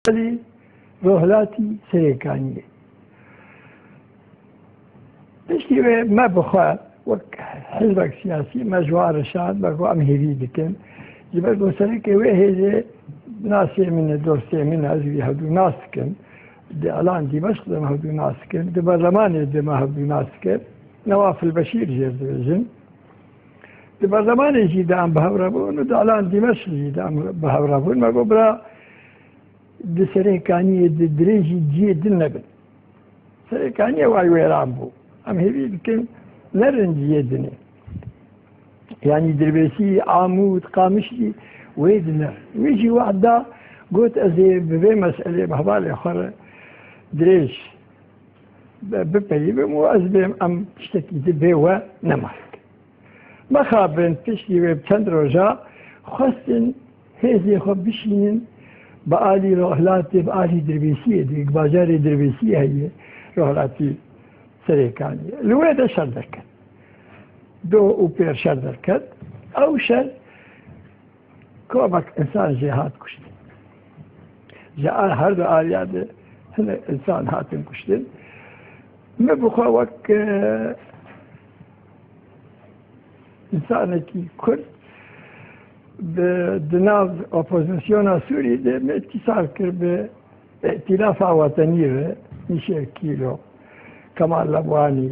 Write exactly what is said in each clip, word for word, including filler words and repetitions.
Alî Rohilatî Serêkaniyê. Piştî wê me bi xwe wek hizbek siyasî me ji wan re şand, me got em hêvî dikin. Ji ber ku serekê wê hêzê nasê min e, dostê min e, ez wî hevdû nas dikim. Di Elan Dîmeşq de me hevdû nas dikin. Di berlemanê de me hevdû nas dikin. Newafil Beşîr jê re dibêjin. Di berlemanê jî de em bi hev re bûn û di Elan Dîmeşq jî de em bi hev re bûn. Me got, bira, di Serêkaniyê di dirêjî ciyê din nebin. Serêkaniyê way wêran bû. Em hêvî dikin nerin ciyê dinê. Yanî Dirbêsî, Amûd, Qamişlî wê di nerin. Wî jî wehd da got, ez ê bi vê meselê bi hevalê xwe re dirêj bi-, bipeyivim û ez bêm em tiştekî di bê we nema. Mexabin piştî wê bi çend roja xwestin hêzê xwe bişînin bi alî Rohilatê, bi alî Dirbêsiyê, di bajarê Dirbêsiyê heye, Rohilatî Serêkaniyê. Li wê de şer derket. Doh û pêr şer derket. Ew şer komek însan jê hat kuştin. Ji a-, her du aliya de hinek însan hatin kuştin. Min bi xwe wek, e, însanekî Kurd bi, di nav opozisyona Sûrî de min îtîsal kir bi Îtîlafa Wetenî re, Mîşel Kîlo, Kemal Lebwanî,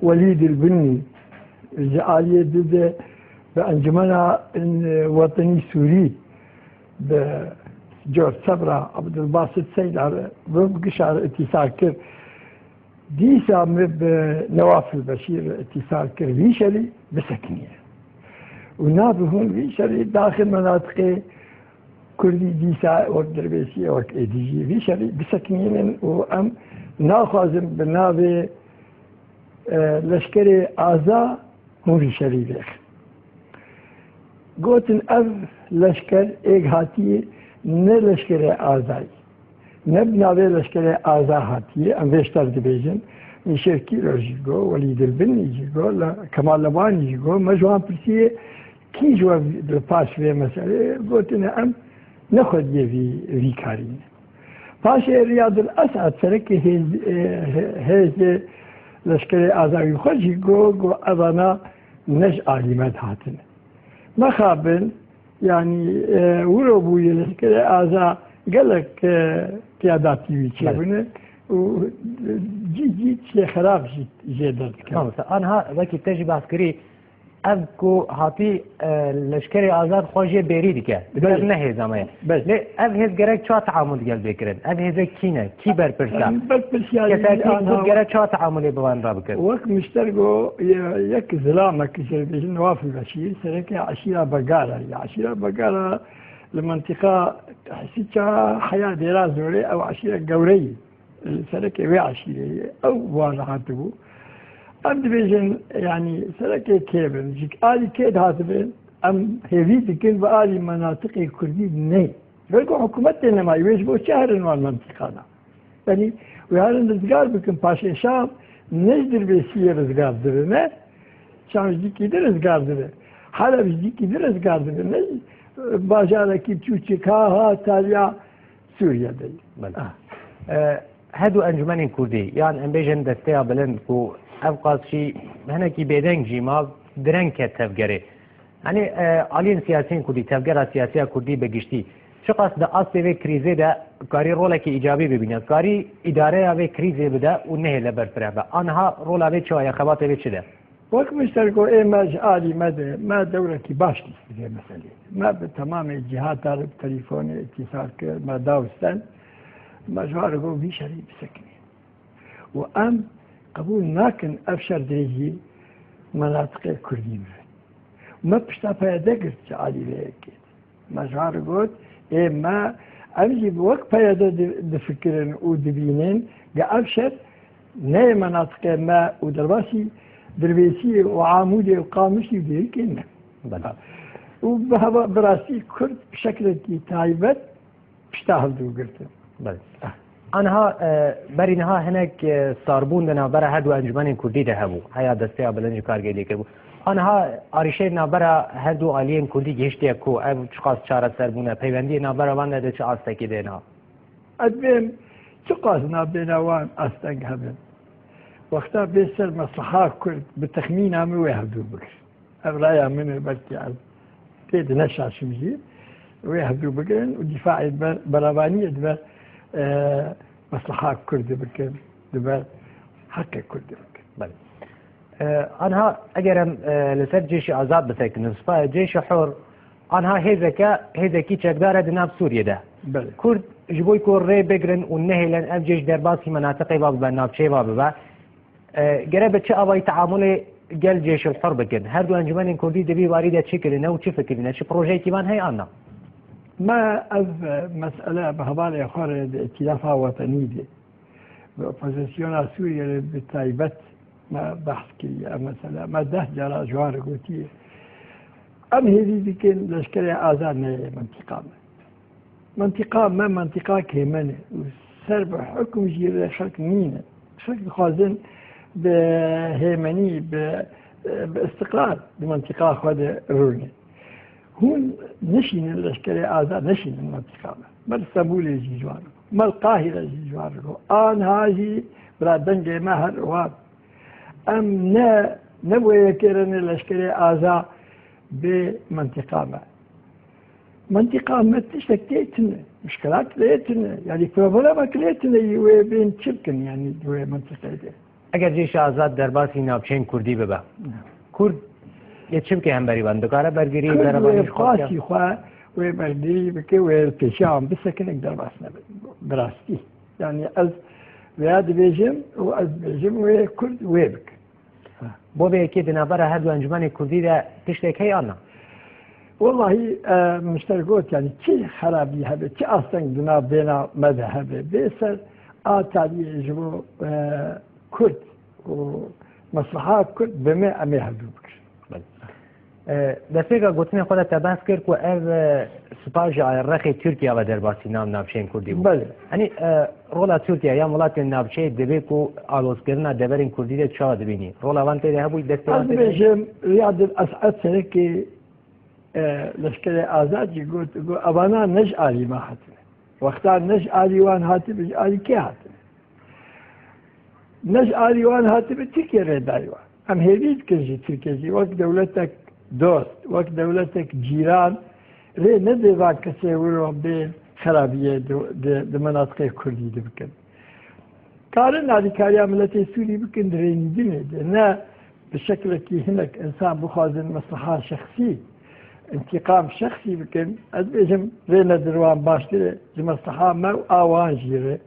Welîd el-Binnî, ji aliyê di de bi Encumena Wetenî Sûrî, bi George Sebra, Abdulbasit Seyda re, bi gişa re îtîsal kir. Dîsa min bi Newafil Beşîr îtîsal kir, vî şerî bisekiniye. Û nabihûn vî şerî daxil menatiqê Kurdî dîsa wek Dirbêsiyê, wek êdî jî vî şerî bisekinînin û em naxwazin bi navê, e, leşkerê aza hûn vî şerî vêxin. Gotin ev leşker êk hatiyê ne leşkerê azayî, ne bi navê leşkerê aza hatiyê, em vê ji te re dibêjin. Mîşel Kîlo jî got, Welîd el-Binnî jî got, Le-, Kemal Lebanî jî got, me ji wan pirsiye, kî ji we li paş vê meselê? Gotine em ne xwediyê vî, vî karî ne. Paşê Riyad el-Esad, serekê hêz-, e, he-, hêzê leşkerê azawî xwe jî got, got, evana ne ji alî me dihatine. Mexabin, yanî, e, wiro bûye leşkerê aza gelek, e, qiyadatî wî çêbûne û cî cî tiştê xerab jî jê derdikeve. Mamoste, anha wekî te jî behs kirî, ev ku hatî, e, leşkerê azad xwe jê bêrî dike. Belê. Ev ne hêza me ye. Belê. Lê ev hêz gerek çawa teamul digel bê kirin? Ev hêzek kî ne? Kî berpirs e? Em berpirsiyarî Kesekî anha Kurd gerek çawa teamulê bi wan re bikin? Wek miştergo ye-, yek zilamek jê dibêjin Newafil Beşîr, serekê eşîra Begara ye. Eşîra Begara li mentiqa Hisiça heya Dêra Zorê ew eşîra gewre ye. Serekê wê eşîreyê, ew wan re hatibû. Em dibêjin, yanî serekê kê bin, ji alî kê dihatibin, em hêvî dikin bi alî menatiqê kurdî neyê. Belku hikûmet tê nema, wê ji bo çi herin wan mentiqana? Yanî wê herin rizgar bikin, paşê Şam ne ji Dirbêsiyê rizgar dibin, ne Şam ji dîkî din rizgar dibe. Heleb ji dîkî din rizgar dibe, ne bajarekî çûçik ha, ha taliya Sûriye de ye. Belê. Ah. E, her du encûmenên kurdî, yan em bêjin desteya bilind ku ev qas jî hinekî bêdeng jî ma, direng ket tevgerê. Yanî, e, aliyên siyasiyên kurdî, tevgera siyasiya kurdî bi giştî, çiqas di astê vê krîzê de karî rolekî îcabî bibîne, karî îdareya vê krîzê bide û nehêle berfireh be? Anha rola vê çi ye, xebatê vê çi de? Wek min ji te re got, ê me ji alî me de, me dewrekî baş lîst didê meselê. Me bi temamê cîhata re bi telîfonê îtîsal kir, me da û sten, me ji wan re got, vî şerî bisekinî. Û em qebûl nakin ev şer dirêjî menatiqê kurdî bibe. Me pişta P Y D girt ji alî vê yekê. Me ji wan re got, ê me, em jî wek P Y D di-, difikirin û dibînin, ge ev şer neyê menatiqê me û derbasî Dirbêsiyê û Amûdê û Qamişlî û Dêrikê ne. Belê. Û bi heva, bi rastî Kurd bi şeklekî taybet pişta hevdû girtin. Belê. Aniha, e, berî niha hinek, e, starbûn di navbera her du encûmenên kurdî de hebû. Heya desteya bilind ji kargêdê kiribû. Aniha arîşeyê navbera her du aliyên kurdî gihiştiye ku? Ev çiqas çareser bûne? Peywendiyê navbera van de di çi astekî de ne? Ez dibêm çiqas navbera wan asteng hebin. Wexta bê ser mesleha kurd bi texmîna min wê hevdû bigirin. Ev raya min e, belkî ez pê di neşaşim jî. Wê hevdû bigirin û dîfaê ber-, beravaniyê di ber, e, mesleha kurdî bikin, di ber heqê kurdî bikin. Belê. E, anha eger em, e, li ser Cêşî Azad bisekinin, Sipayê Cêşî Hur, anha hêzeke, hêzekî çekdar e di nav Sûriyê de. Belê. Kurd ji bo ku rê bigrin û nehêlin ev cêş derbasî menatiqê va bibe, navçeyê va bibe, e, gere bi çi avayî teamulê gel Cêşî Hur bikin? Her du encûmenên kurdî di vî warî de çi kirine û çi fikirîne? Çi projeyekî van heye an na? Me ev mesele bi hevalê xwe re di Îtîlafa Wetenî de, bi opozisyona Sûriyê re bi taybet me behs kiriye ev mesele. Me deh cara ji wan re gotiye. Em hêvî dikin leşkerê azad neyê mintîqa me. Mintîqa me mintîqa hêmen e û ser bi hukm jî re xelk nîne. Xelk dixwazin bi hêmenî, bi, bi îstiqrar di mintîqa xwe de rûnin. Hûn nişînin leşkerê azad, nişînin mintîqa me. Me li Stenbolê jî ji wan re got. Me li Qahîre jî ji wan re got. Anha jî bira dengê me her wan. Em ne, ne bo yekê re ne leşkerê aza bê mintîqa me. Mintîqa me tiştek tê tune. Muşkilat lê tune. Yanî problemek lê tune yî wê bên çi bikin yanî di wê mintîqê de. Eger Cêşa Azad derbasî navçeyên Kurdî bibe, Kurd yê çi bike hemberî wan? Dikare bergirî, Kurd berevanî wê ji xwe bike? Pasî xwe wê bergirî bike, wê li pêşiya wan bisekine, derbas nebe. Bi rastî. Yanî ez vêya dibêjim û ez dibêjim wê Kurd wê bike. Bo vê yekê di navbera her du encûmenê Kurdî de tiştek heye an na? Wellahî, e, min ji te re got, yanî çi xerabî hebe, çi asteng di nav bêna me de hebe, bê ser a taliyê ji bo, e, Kurd û mesleha Kurd bi me em ê hevdû bikirin. Belê. E, destpêka gotinê xwe de te behs kir ku ev, e, spa ji rexê Tirkiye ve derbasî nav navçeyên Kurdî bû. Belê. Yanî, e, rola Tirkiye yan welatên navçeyê divê ku alozkirina deverên Kurdî de çawa dibînî? Rola van tê de hebûyî destê Ez wan tê de? Dibêjim, Riyad el Esed serekê, e, Leşkerê Azad jî got, got, evana ne ji alî me hatine. Wexta ne ji alî wan hatibe, ji alî kê hatine? Ne ji alî wan hatibe, Tirkiye rê dayî wan. Em hêvî dikin ji Tirkiye jî wek dewletek dost, wek dewletek cîran rê nede va kesê wilo bê xerabiyê di, di, di menatiqê Kurdî de bikin. Karin alîkariya miletê Sûrî bikin di rênîdinê de, ne bi şeklekî hinek însan bixwazin mesleha şexsî, întîqam şexsî bikin. Ez bêjim rê nedir wan baştir e, ji mesleha me û a wan jî re.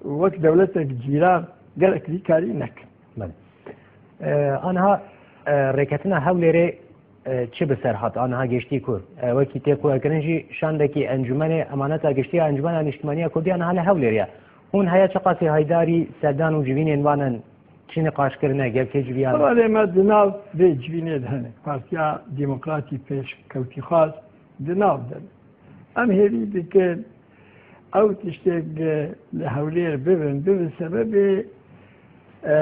Wek dewletek cîran gelek vî karî nekin. Belê. E, aniha, e, rêketina Hewlêrê, e, çi bi ser hat? Aniha gêştî ku? E, wekî tê qurekirin jî şandekî Encûmenê Emaneta Giştî ya Encûmena Niştimanî ya Kurdî aniha li Hewlêrê ye. Hûn heya çiqasî haydarî serdan û civînên wan in? Çi niqaş kirine, gevkê civîyan? Hevalê me di nav vê civînê de hene. Partiya Demokratî Pêşkewtîxwaz di nav de ne. Em hêvî dikin ew tiştê li Hewlêr bibin, bibin sebebê, e,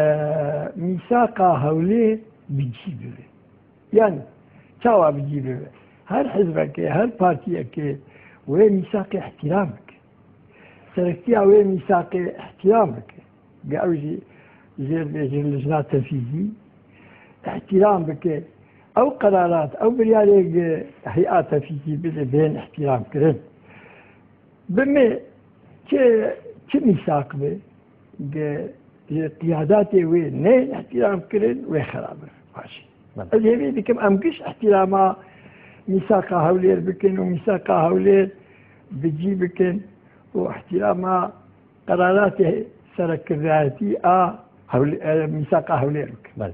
mîsaqa Hewlêr bi cî bibe. Yanî çawa bi cî bibe? Her hizbekê, her partiyekê wê mîsaqê îhtîram bike. Serektiya wê mîsaqê îhtîram bike. Ge ew jî jêr bêjin lijna tenfîzî îhtîram bike. Ew qerarat, ew biryarê ge hey'a tenfîzî bide bên îhtîram kirin. Bi me çi, çi mîsaq be, ge ji qiyadatê wê neyên îhtîram kirin, wê xerab be. Baş. Belê. Ez hêvî dikim em giş îhtîrama mîsaqa Hewlêr bikin û mîsaqa Hewlêr bi cî bikin û îhtîrama qeraratê serekkirdayetî a Hewlê-, e, mîsaqa Hewlêr bikin. Belê.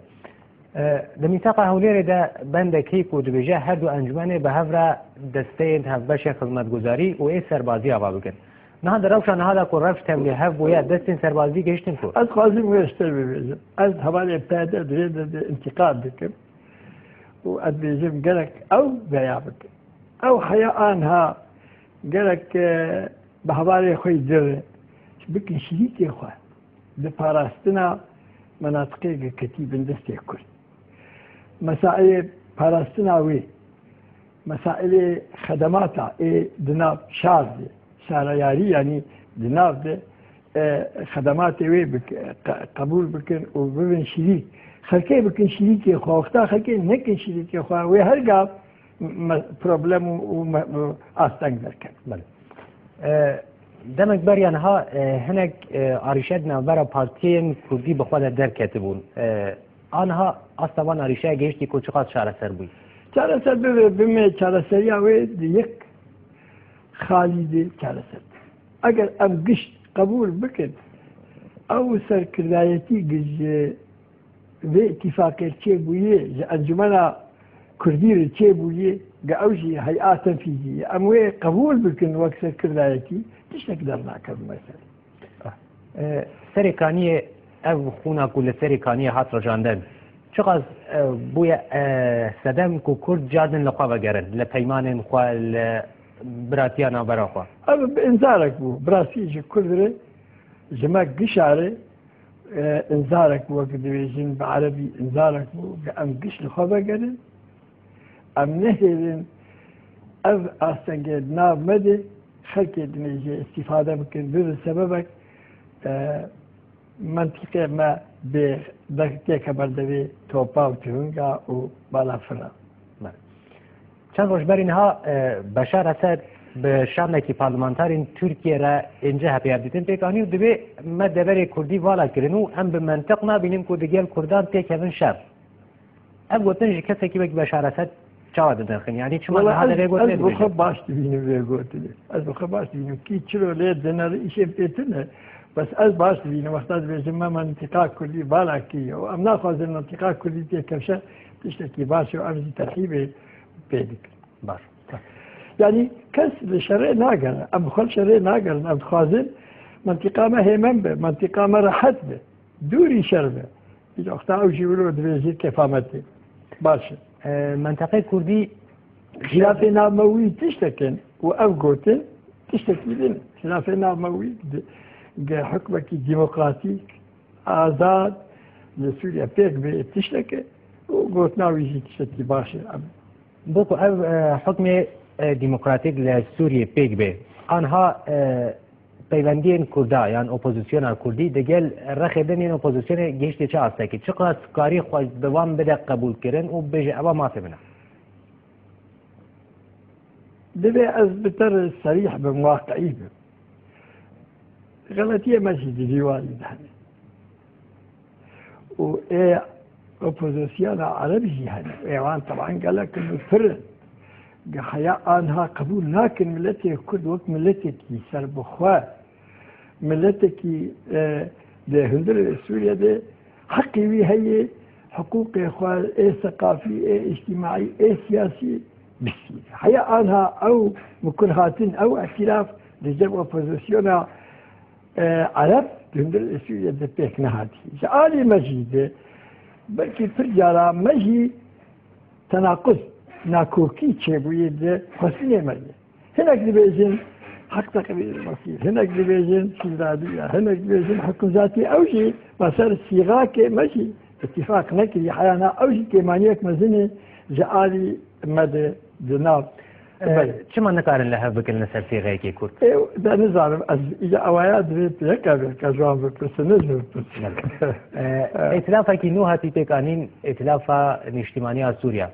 E, di mîsaqa Hewlêrê de bendek heye ku dibêje her du encûmenê bi hev re desteyên hevbeşê xizmetguzarî û ê serbazî ava bikin. Niha di rewşa niha de ku rewş tevlî hev bûye, destên serbazî gihiştin ku? Ez dixwazim wê ji te bibêjim. Ez hevalê P D dirê de, de întîqad dikim û ez dibêjim gerek ew veya bikin. Ew heya anha gerek, e, bi hevalê xwe yê dir bikin şirîkê xwe di parastina menatiqê ge ketî bin destê Kurd. Mesailê parastina wê, mesailê xedemata ê di nav şar de, şareyarî, yanî di nav de, e, xedematê wê bik-, qe-, qebûl bikin û bibin şirîk. Xelkê bikin şirîkê xwe, wexta xelkê nekin şirîkê xwe, wê her gav me-, problem û, û me-, û asteng derkevin. Belê. E, demek beriya niha, e, hinek, e, arîşe di navbera partiyên kurdî bi xwe de derketibûn. E, aniha asta van arîşeya gehiştî ku çiqas çareser bûyî? Çareser bibe, bime çareseriya wê di yek xalî de çareser be. Eger em gişt qebûl bikin, ew serkirdayetî gi ji vê îtîfaqê çêbûyê, ji Encûmena Kurdî re çêbûyê, gi ew jî hey'a tenfîzî ye. Em wê qebûl bikin wek serkirdayetî, tiştek dernakevin meselê. E, Serê Kaniyê, ev xûna ku li Serê Kaniyê hat rijandin, çiqas, e, bûye, e, sedem ku Kurd cardin li xwe vegerin, li peymanên xwe, li biratiya navbera xwe? Ev bi înzarek bû. Bi rastî ji Kurd re, ji me gişa re, e, înzarek bû, wek dibêjin bi erebî înzarek bû, ku em giş li xwe vegerin. Em nehêlin ev astengê di nav me de xelkê dinê jê îstîfade bikin, bibe sebebek, e, mentîqê me bê de-, têke ber devê topa û tivinga û balafira. Çend roj berî niha, e, Beşar Esed bi şandekî parlamenterên Tirkiyê re ên C H P hevdîtin pêk anî û dibê me deverê Kurdî vala kirin û em bi mentiq nabînin ku digel Kurdan têkevin şer. Ev gotin ji kesekî wek Beşar Esed çawa didirxin? Yanî çima Wala niha ez, de vê gotinê ez bi xwe dibêjin? Baş dibînim vê gotinê. Ez bi xwe baş dibînim. Kî çilo lê dineri îşê pê tune. Bes ez baş dibînim. Wexta dibêjin me mentiqa Kurdî vala kiriye. Û em naxwazin mentiqa Kurdî têkevşe tiştekî baş e û em jî terhîbê pê dikin. Baş. Yanî kes li şerê nagere. Em bi xwe li şerê nagerin. Em dixwazin mentiqa me hêmen be. Mentiqa me rehet be. Dûrî şer be. Îca wexta ew jî wilo dibêjî kefametê. Baş e. E, menteqê Kurdî Xilafê navmewî tiştek in û ev gotin tiştekî din. Xilafê navmewî di, ge hukmekî demokratîk, azad li Sûriye pêk bê tiştek e û gotina wî jî tiştekî baş e. Em Bo ku ev, e, hukmê, e, demokratîk li Sûriyê pêk bê, anha, e, peywendiyên Kurda yan opozisyona Kurdî digel rexê din yên opozisyonê gihiştê çi astekî? Çiqas karî xwe bi wan bide qebûlkirin û bibêje, ewa mafê min e? Divê ez bi te re serîh bim, waqiî bim. Xeletiyê me jî di vî warî de hene. Û ê opozisyona Ereb jî hene. Ê wan teban gelek in û pir in. Ge heya anha qebûl nakin miletê Kurd wek miletekî serbixwe, miletekî, e, di hundirê Sûriye de heqê wî heye, hiqûqê xwe, ê seqafî, ê îctîmaî, ê siyasî bistîne. Heya anha ew mikur hatin, ew îtîraf li cem opozisyona e, Ereb di hundirê Sûriye de pêk nehatî. Ji alî me jî de belkî pir cara me jî tenaquz, nakokî çêbûyî di xwestinê me de. Hinek dibêjin heq teqrîr mesîr, hinek dibêjin şîvdadî ye, hinek dibêjin hukimzatî. Ew jî me ser sîxakê me jî îtîfaq nekirî. Heya na ew jî kêmaniyek mezin e ji alî me de di nav. E, Belê. Çima nikarin li hev bikin li ser sîxeyekê kurt? Ê, de nizanim, ez îca ewaya divê tu yeka vê ka ji wan bipirsin, ne ji min bipirsin. Belê. E, Evet. Îtilafekî nû hatî pêkanîn, Îtilafa Nîştîmaniya Sûriya.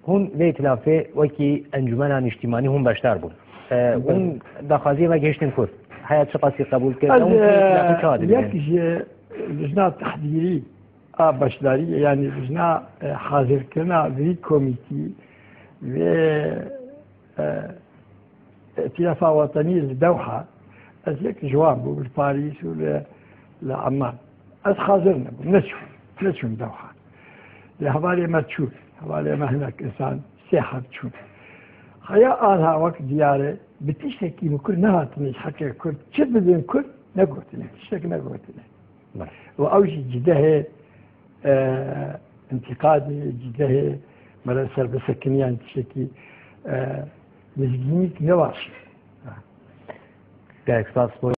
Hûn vê îtilafê wekî Encûmena Nîştîmanî hûn beşdar bûn. E, Belê. Hûn daxwaziyê me gihiştin kur? Heya çiqasî qebûl kir? Ez, Hûn vê îtilafê e, çawa dibînin? Yek ji lijna tehdîrî a beşdarî, yanî lijna, e, hazirkirina vî komîtî, vê, e, Îtîlafa Wetenî li Dewha, ez yek ji wan bûm, li Parîs û li, li Amman. Ez hazir nebûm, neçûm, neçûm Dewha. Lê hevalê me çûn, hevalê me hinek însan sê heb çûn. Heya anha wek diyar e, bi tiştekî bi Kurd nehatine ji heqê Kurd, çi bidin Kurd, negotine, tiştek negotine. Belê. Û ew jî cidehê, e, întîqadê, cidehê mele serbisekiniyan tiştekî, e, mizgînîk ne baş e. Gelek spas bo